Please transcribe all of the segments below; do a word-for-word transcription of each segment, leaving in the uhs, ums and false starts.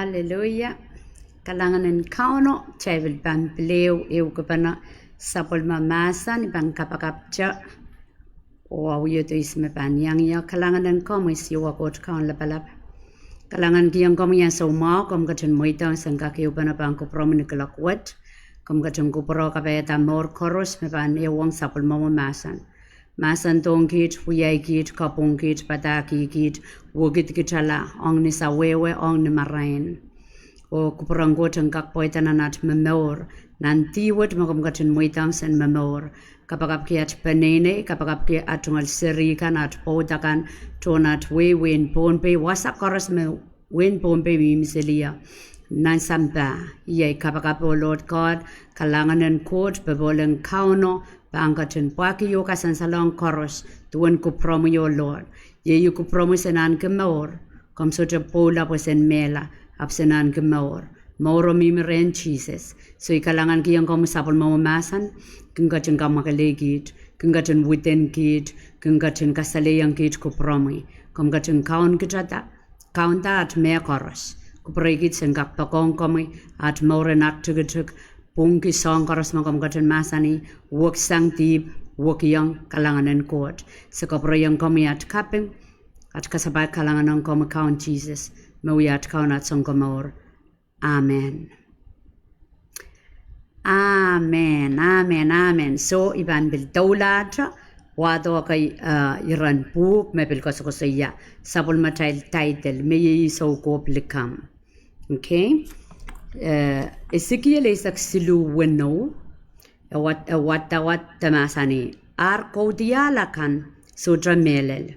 Aleluia. Kalahngan en Kauno. Kitail pahn pil ehu ehukipene sapwellime mahsen, I pahn kapakapte oh awiohdi ihs me pahn iang ie. Kalahngan en komwi Siohwa Koht Kaun lapalap. Kalahngankihong komwi ansou mwahu komw ketin mweidohng sen kak ehupene pahn kupwuromwi ni kuloak wet. Komw ketin kupwure kapaiada mour koaros me pahn ehuong sapwellimomwi mahsen. Mahsendohng kiht, wiahi kiht, kapwung kiht, padahkih kiht, wekid kitala ong ni sawehwe, ong ni marain. Oh kupwuren Koht en kak pweida nan at momour, nan dih wet me komw ketin mweidohng sen momour. Kapakapki at peneinei, kapakapki at tungoal seri kan, at pwoud akan, tohn at wehi, wehin Pohnpei, wasa koaros me wehin Pohnpei mihmi seli ie, nan sampah. Iei kapakap, oh Lord God, kalahngan en Koht, popohl en Kauno pahn ketin pwakih oh kasansalohng koaros duwen kupwuromwi, oh Lord. Iei kupwuromwi sen ahneki mour. Komw sohte pwoula pwe sen mehla, ahpw sen ahneki mour. Mour o mihmi rehn Sises. So I kalahngankihong komwi sapwellimomwi mahsen, kin ketin kamwakelei kiht, kin ketin widen kiht, kin ketin kasalehiong kiht kupwuromwi. Komw ketin kaun kitada, kaunda at mehkoaros. Kupwurei kiht sen kak poakohng komwi, at mour en aktikitik, pwungki soahng koaros me komw ketin mahsanih, weksang dihp, wekiong. Kalahngan en Koht. Se kapwureiong komwi at kaping, at kasapahl kalahngan ong komwi Kaun Sises, me wia at Kaun, at Sounkomour. Amen. Amen, amen, amen. So I pahn pil doulahte wahdo kei, eh, iren pwuhk me pil koasokoasoia sapwellimatail title me iei Soukohp Likamw. Okay. Eh, Esekiel eisek siluh weneu, e wad-, e wadawad de mahsanih, ar kaudiahl akan sohte mehlel,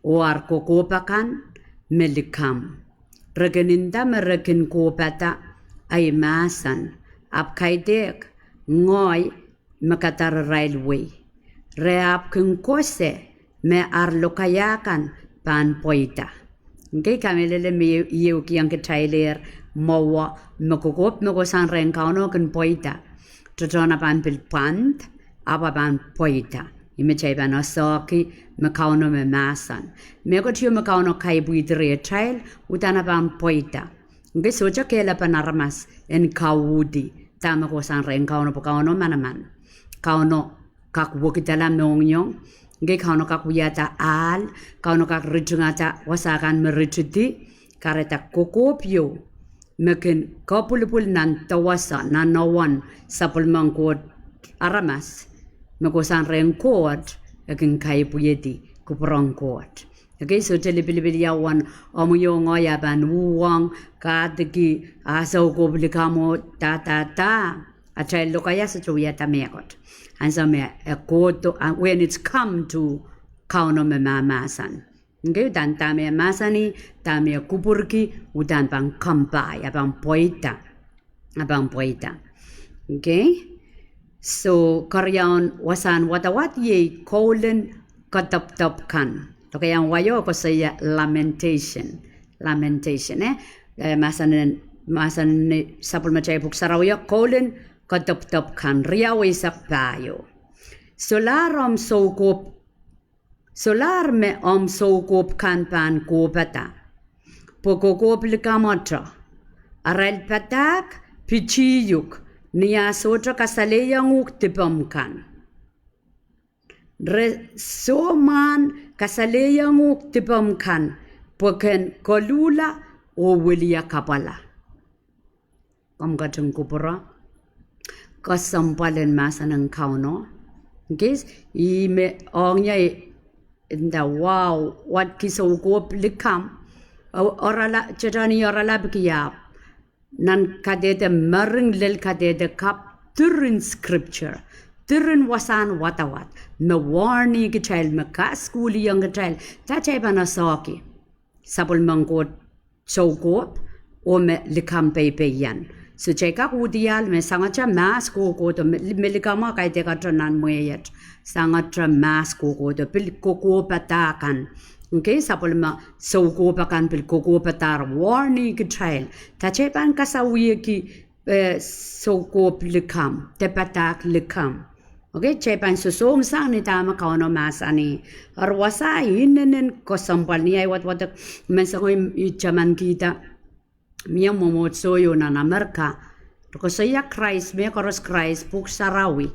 oh ar kokohp akan me likamw. Re kin nda me re kin kohpada ei mahsen, ahpw kaidehk ngehi me kadar irail wei. Re ahpw kin kose me ar lokaia kan pahn pweida. Okay, kamehlele me I ehukihong kitailehr mwowe, me kokohp me kohsang rehn Kauno kin pweida. Tohtohn e pahn pil pwand, ahpw e pahn pweida. Ih me kitail pahn asohki me Kauno me mahsen. Mehkot ieu me Kauno kaipwihdi rehtail, uhdahn e pahn pweida. Okay, sohte kehlepen aramas en kauhdi dahme kohsang rehn Kauno, pwe Kauno manaman. Kauno kak wekidala mohngiong. Okay, Kauno kak wiahda ahl, Kauno kak ritingada wasa kan me ritidi. Kahrehda kokohp ieu me kin kapwilipwil nan dewasa, nan ewon sapwellimen Koht aramas, me kohsang rehn Koht, e kin kaipwihdi kupwuren Koht. Okay, sohte lipilipil ia uwen omwi oh ngehi a pahn uhwong, kahdiki, ah, soukohp likamw, da, da, da. Atail lokaia sohte wiahda mehkot. Ansou me e kohdo, ah, when it's come to Kauno me mahmahsen. Okay, uhdahn dahme e mahsanih, dahme e kupwurki, uhdahn pahn comply, a pahn pweida. A pahn pweida. Okay. So, keriaun wasahn wadawad iei Koulen Kodopdop Kan. Lokaiahn wai o koasoia lamentation. Lamentation, eh? Eh, mahsanih, mahsanih sapwellimatail pwuhk sarawio, Koulen Kodopdop Kan, riau eisek pahieu. Solahr omw soukohp Solahr me omw soukohp kan pahn kohpada, pwe kokohp likamw oto, arail padahk pitih uhk, ni ah sohte kasalehiong uhk dipomw kan. Re sohte mwahn kasalehiong uhk dipomw kan, pwe ken koluhla oh wilia kapwala. Komw ketin kupwure kesempwal en mahsen en Kauno. Okay, ih me ong ie, nda, wow, wadki soukohp likamw. O, orala, tetohni orala pwehki ahpw nan kadehde mering lel kadehde kapw, diren scripture, diren wasahn wadawad me warn-i kitail, me kaskuhliong kitail, da kitail pahn asohki sapwellimen Koht soukohp, oh me likamw peipeian. So kitail kak uhdiahl me sangete mahs kohkohdo, me, me likamw kaidehk oto nan mwehi et, sangete mahs kohkohdo, pil kokohpada kan. Okay, sapwellime soukohp akan pil kokohpada, warn-i kitail, da kitail pahn kasawihki, eh, soukohp likamw, de padahk likamw. Okay, kitail pahn sosohng sang ni dahme Kauno mahsanih. Eri wasa inenen kesempwal ni ahi wadwadek, menseng o I tamankihda mie mwomwohdiso ieu nan Amerika, re koasoia Krais, mehkoaros Krais, Pwuhk Sarawi.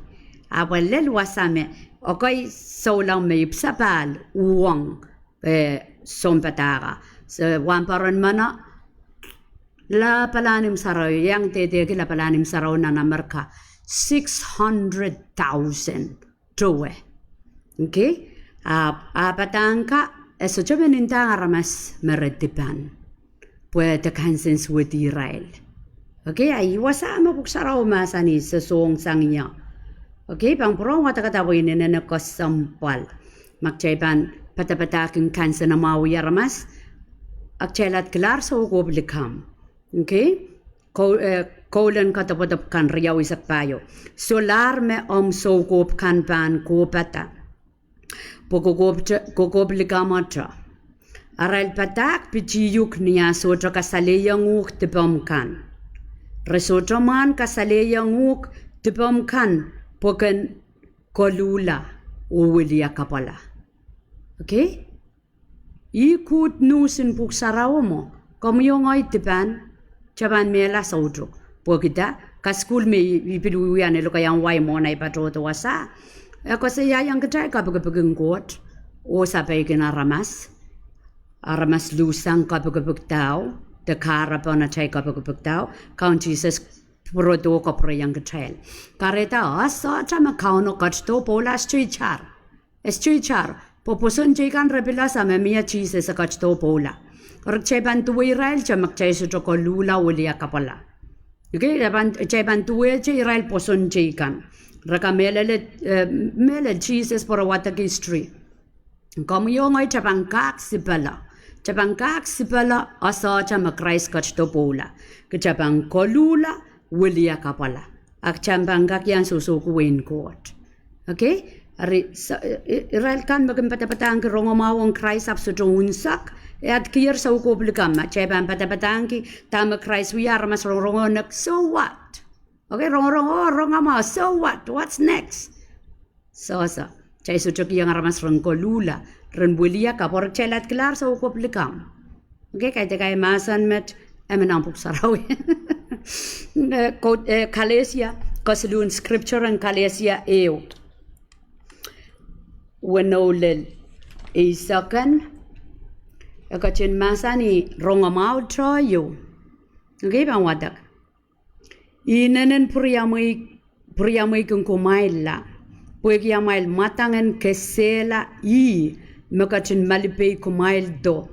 Ahpw e lel wasa me, okay, souleng me I pil sapahl uhwong, eh, sounpadahk. Se wahnpoaron mwohn lapalahn imw sarawi, iang dehdehki lapalahn imw sarawi nan Amerika, six hundred thousand towe. Okay? A, a padahk kan, e sohte men ndahng aramas me re dipan, pwe de kansensuwed irail. Okay, a ih wasa me Pwuhk Sarawi mahsanih se song sang ie. Okay, pahn pwurehng wadek pwe inenen kesempwal. Ma kitail pahn padapadahki kansenamwahu aramas, a kitail aht kilahr soukohp likamw. Okay? Kou-, eh, Koul en Kadopwodopw kan riau eisek pahieu. Solahr me omw soukohp kan pahn kohpada, pwe kokohp te-, kokohp likamw te. Arail padahk pitih uhk ni ah sohte kasalehiong uhk dipomw kan. Re sohte mwahn kasalehiong uhk dipomw kan pwe ken koluhla oh wiliakapwala. Okay? Ih good news en Pwuhk Sarawi mwo. Komwi oh ngehi dipan, kitail pahn mehla soutuk. Pwehki dah, kasukuhl me I, I pil wiewia ni lokaiahn wai mwohn ei patohdo wasa. E koasoiaiong kitail kapikipik en Koht, oh sapeikin aramas. Aramas luhssang kapikipik dao, de kahrepen atail kapikipik dao, Kaun Sises pwurodo kapwureiong kitail. Kahrehda, a sohte me Kauno ketido pwoula, e sohte itar. E sohte itar, pwe pwoson teikan re pil ese me mie Sises e ketido pwoula. Eri kitail pahn duwe irail te ma kitail sohte koluhla wiliakapwala. Okay, kitail pahn, kitail pahn duwehte irail pwoson teikan. Re kamehlele, eh, mehlel Sises pwe re wadek history. Komwi oh ngehi kitail pahn kak sipala. Kitail pahn kak sipala, a sohte me Krais ketido pwoula. Kitail pahn koluhla wiliakapwala. A kitail pahn kak iang sohsohki wehin Koht. Okay? Eri, sa-, i-, irail kan me kin padapadahngki rongamwahu en Krais ahpw sohte unsek, e aht kier soukohp likamw. Ma kitail pahn padapadahngki dahme Krais wia, aramas rongorong oh nek, so what? Okay, rongorong oh rongamwahu, so what? What's next? Sohte, kitail sohte kihong aramas ren koluhla, ren wiliakapw, eri kitail aht kilahr soukohp likamw. Okay, kaidehk ei mahsen met, e men nan Pwuhk Sarawi. Eh, Koht, eh, Kalesia, kesiluhn scripture en Kalesia ehu, weneu lel eisek kan, e ketin mahsanih rongamwahu tohto. Okay, pahn wadek. Inenen pwuriamwei-, pwuriamweiki kumwailla, pwehki amwail mwadangen kesehla ih me ketin malipeikumwaildo,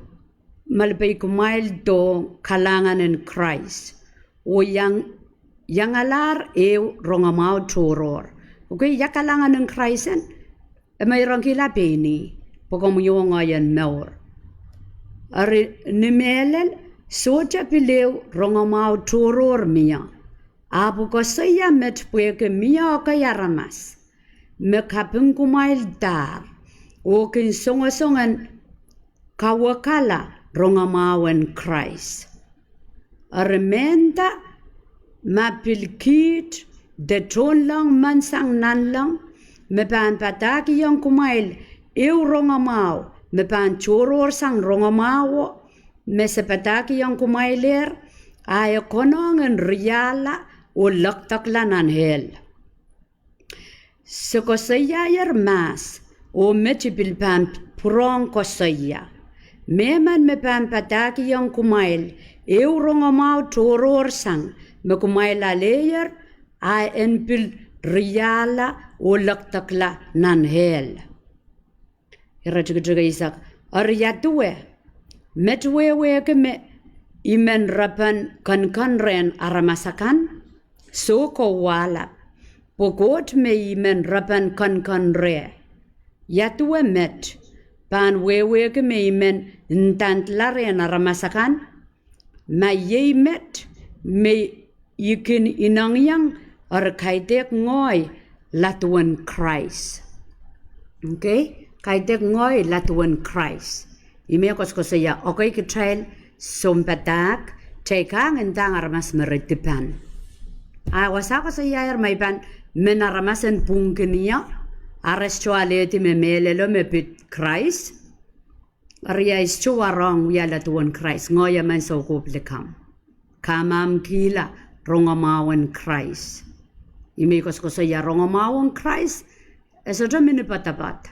malipeikumwaildo kalahngan en Krais, oh iang-, iangalahr ehu rongamwahu tohrohr. Okay, ia kalahngan en Krais en? E meirongkihla pein ih, pwe komwi oh ngehi en mour. Eri ni mehlel, sohte pil ehu rongamwahu tohrohr mie. Ahpw koasoia met pwehki mie ekei aramas me kapingkumwaildahr, oh kin songosong en kawekala rongamwahu en Krais. Eri mehnda ma pil kiht de tohnleng men sang nanleng me pahn padahkihong kumwail ehu rongamwahu me pahn tohrohr sang rongamwahuo me se padahkihong kumwailehr, a e konehng en riahla oh lekdekla nan hell. Se koasoiaier mahs, oh met I pil pahn pwurehng koasoia. Mehmen me pahn padahkihong kumwail ehu rongamwahu tohrohr sang me kumwail aleier, a en pil riahla oh lekdekla nan hell. Ire tikitik eisek, eri ia duwe, met wehwehki me I men repen keniken rehn aramas akan? Soh, kowahlap, pwe Koht me I men repen keniken reh. Ia duwe met, pahn wehwehki me I men ndandla rehn aramas akan? Ma iei met me I kin inengieng, eri kaidehk ngehi laduen Krais. Okay? Kaidehk ngehi laduen Krais. Ih me koasokoasoia, okay, kitail sounpadahk, kitail kak ndahng aramas me re dipan. A wasa koasoiaier ma I pahn men aramas en pwungkin ie, a re sohte alehdi me mehlelo me pid Krais, eri I sohte warohng wia laduen Krais, ngehi emen soukohp likamw. Kamamkihla rongamwahu en Krais. Ih me I koasokoasoia, rongamwahu en Krais e sohte mihmi poadoapoad.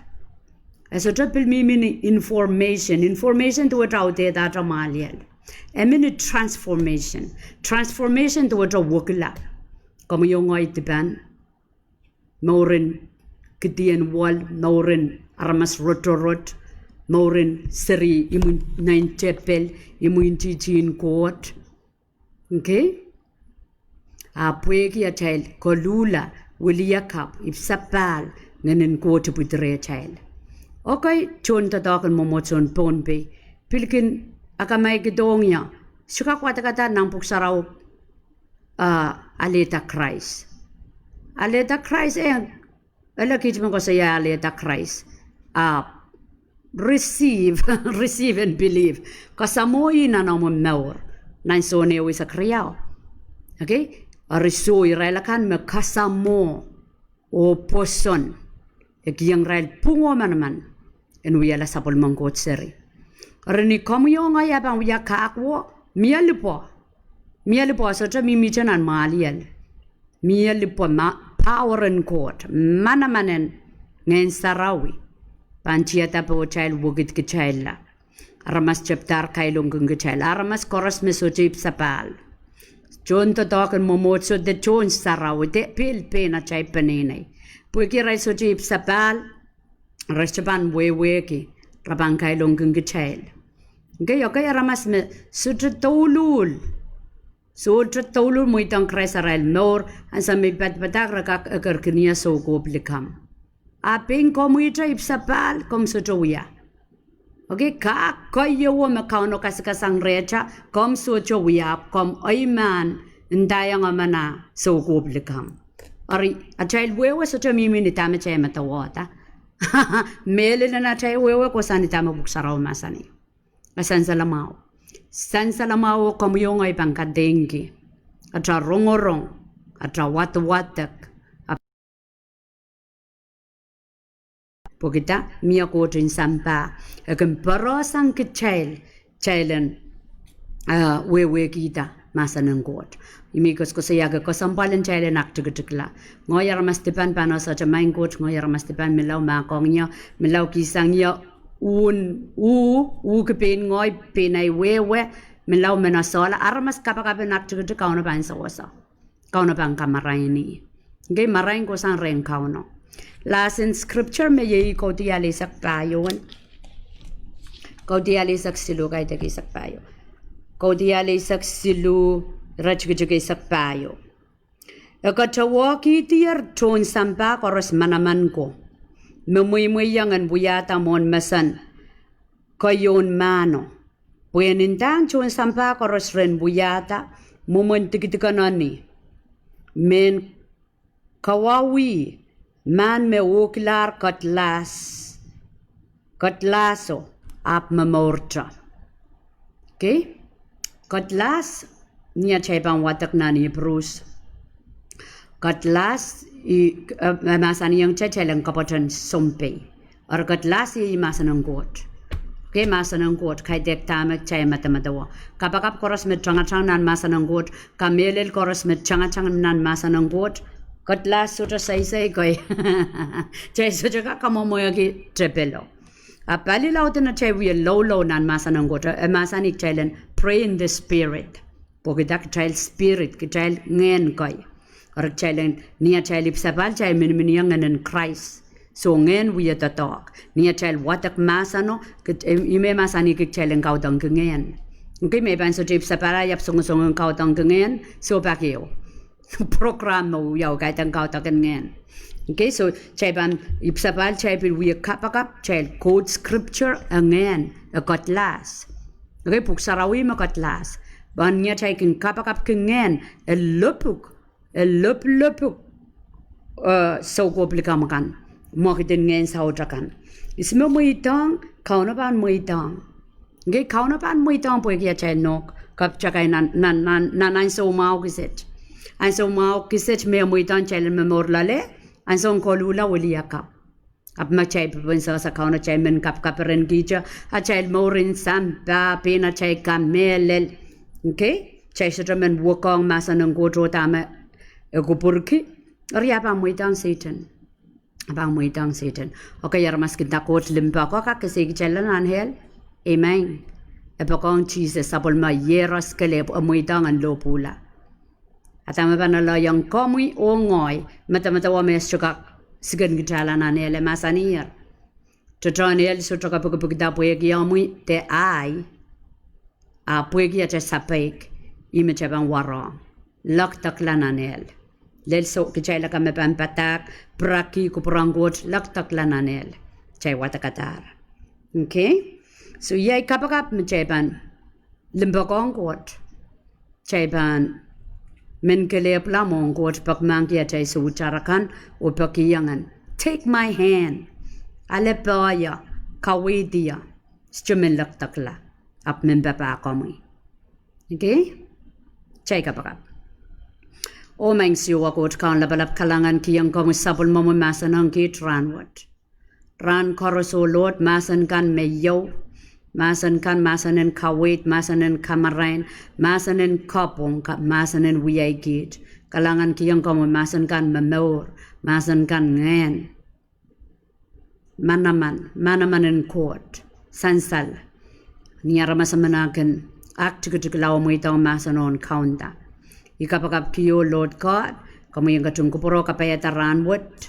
E sohte pil mihmi ni information. Information duwehte audehda atail mwahliel. E mihmi ni transformation. Transformation duwehte wekila. Komwi oh ngehi dipan, mouren kidien wol, mouren aramas rotorot, mouren seri imwin nein tepel, imwintihti en Koht. Okay? A pwehki atail koluhla, wiliakapw, ipwsapahl, Ngehn en Koht ipwidi rehtail. Okay, tohn doadoahk en mwomwohdiso en Pohnpei pil kin akamaikihdohng ie, sohte kak wadekada nan Pwuhk Sarawi, ah, alehda Krais. Alehda Krais, eh, ele kiht me koasoia alehda Krais, ah, receive, receive and believe. Kasamwo ih nan omw mour. Nan Sohn ehu eisek riau. Okay? Eri soh, irail akan me kasamwo oh pwoson, e kihong irail pwung oh manaman en wiahla sapwellimen Koht seri. Eri ni komwi oh ngehi ah pahn wia kahkwo, mie lipwo. Mie lipwo, sohte mihmihte nan mwahliel. Mie lipwo, ma, power en Koht, manaman en Ngehn Sarawi, pahn tiada pohtail, wekidkitailla. Aramas tepdahr kailongkin kitail. Aramas koaros me sohte ipwsapahl. Tohn doadoahk en mwomwohdiso de tohn sarawi de pil pein atail peneinei. Pwehki irail sohte ipwsapahl, re sohte pahn wehwehki re pahn kailongkin kitail. Okay, okay, aramas me sohte douluhl, sohte douluhl mweidohng Krais arail mour, ansou me I padapadahk re kak ekerkin ie soukohp likamw. A pein komwihte ipwsapahl, komw sohte wia. Okay, kak keieu me Kauno kasikasang rehtail, komw sohte wia, komw eimahn ndaiong emen ah soukohp likamw. Eri atail wehwe sohte mihmi ni dahme kitail medewehda. Mehlel en atail wehwe kohsang ni dahme Pwuhk Sarawi mahsanih. A sansal mwahu. Sansal mwahu oh komwi oh ngehi pahn kadeingki atail rongorong, atail wadewadek, pwehki dah? Mie Koht en sampah, e kin pwarosang kitail, kitail en, ah, wehwehkihda mahsen en Koht. Ih me I koasokoasoiahki kesempwal en kitail en aktikitikla. Ngehi aramas dipan pahn ese te, Maing Koht, ngehi aramas dipan, menlau mahkohng ie, menlau kihsang ie, uhn, uh, uhki pein ngehi, pein ei wehwe, menlau men esehla. Aramas kapakap en aktikitik, Kauno pahn sewese. Kauno pahn kamarain ih. Okay, marain kohsang rehn Kauno. Last in scripture me iei Kaudiahl eisek pahieu. Kaudiahl eisek siluh, kaidehk eisek pahieu. Kaudiahl eisek siluh, iretikitik eisek pahieu. E katohwehkihdier tohn sampah koaros manaman ko me mweimweiong en wiahda mwohn mesen keioun mahno. Pwe e ndahng tohn sampah koaros ren wiahda mwomwen dikedik en eni, mehn kawauwih mahn me ohkilahr kedlahs, kedlahso, ahpw momourte. Okay? Kedlahs, ni atail pahn wadek nan Ipru, kedlahs, e, e mahsanihong kitail en kapwatehn sounpei. Eri kedlahs iei mahsen en Koht. Okay, mahsen en Koht, kaidehk dahme kitail medemedewe. Kapakap koaros me tangatang nan mahsen en Koht, kamehlel koaros me tangatang nan mahsen en Koht, kedlahs sohte seisei kei. Kitail sohte kak kamwomwehki tepelo. A pali laud en atail wie loulou nan mahsen en Koht, e mahsanih kitail en pray in the Spirit. Pwehki dah? Kitail spirit, kitail ngehn kei. Eri kitail en, ni atail ipwsapahl kitail miniminiong Ngehn en Krais. So Ngehn wie doadoahk. Ni atail wadek mahseno, ih me mahsanihki kitail en kaudokki Ngehn. Okay, me pahn sohte ipwsapahl, iap songosong en kaudokki Ngehn, so pak ehu program me wiawi, kaidehn kaudok en Ngehn. Okay, so kitail pahn ipwsapahl kitail pil wie kapakap, kitail quote scripture, e ngehn, e kedlahs. Okay, Pwuhk Sarawi me kedlahs. Pwe ni atail kin kapakapki Ngehn, e lopwuk, e lopwulopwuk, eh, soukohp likamw akan, mwekid en ngehn saut akan. Ihs me mweidohng? Kauno pahn mweidohng. Okay, Kauno pahn mweidohng pwehki atail nohk kapw takai nan, nan, nan, nan ansou mwahu kiset. Ansou mwahu kiset me mweidohng kitail en momour loale, ansoun koluhla, wiliakapw. Ahpw ma kitail pepein sehse Kauno, kitail men kapkaperenkihte atail mour en sampah, pein atail kamehlel. Okay? Kitail sohte men wekohng mahsen en Koht oh dahme e kupwurki, eri e pahn mweidohng Sehdan. E pahn mweidohng Sehdan. Okay, aramas kin nda Koht limpoak, oh kak kese kitail nan ehl. Amen. E poakohng Sises sapwellime iehros kelehpw, e mweidohng en lohpwuhla. A dahme pahn aloiong komwi oh ngehi, medemedewe me e sohte kak siken kitailla nan ehl, e mahsaniher: Tohtohn ehl sohte kapikipikda pwehki omwi de ahi, a pwehki ata sapeik, ih me kitail pahn warohng. Lekdekla nan ehl. Lel soh, kitail akan me pahn padahk, piraki kupwur en Koht, lekdekla nan ehl. Kitail wadekadahr. Okay? So, iei kapakap me kitail pahn limpoakohng Koht. Kitail pahn men kelehpwla mwohn Koht, peki mahkki atail soutar akan, oh peki ong en: Take my hand. Ale poh ie, kaweid ie. Sohte men lekdekla, ahpw men papah komwi. Okay? Kitail kapakap. Oh Maing Siohwa Koht Kaun lapalap, kalahngan kihong komwi sapwellimomwi mahsen ong kiht rahnwet. Rahn koaros, oh Lord, mahsen kan me iou, mahsen kan, mahsen en kaweid, mahsen en kamarain, mahsen en kapwung, ka-, mahsen en wiahikiht. Kalahngan kihong komwi mahsen kan me mour, mahsen kan ngehn, manaman, manaman en Koht, sansal. Ni aramas emen ah kin aktikitikla oh mweidohng mahsen en kaunda, I kapakapki, oh Lord God, komwi en ketin kupwuro kapaiada rahnwet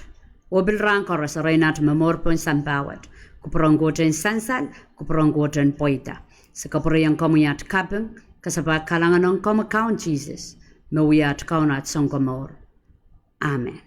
oh pil rahn koaros, erein at momour pohn sampah wet. Kupwur en Koht en sansal, kupwur en Koht en pweida. Se kapwurehiong komwi at kaping, kasapahl kalahngan ong komwi Kaun Sises, me wia at Kaun, at Sounkomour. Amen.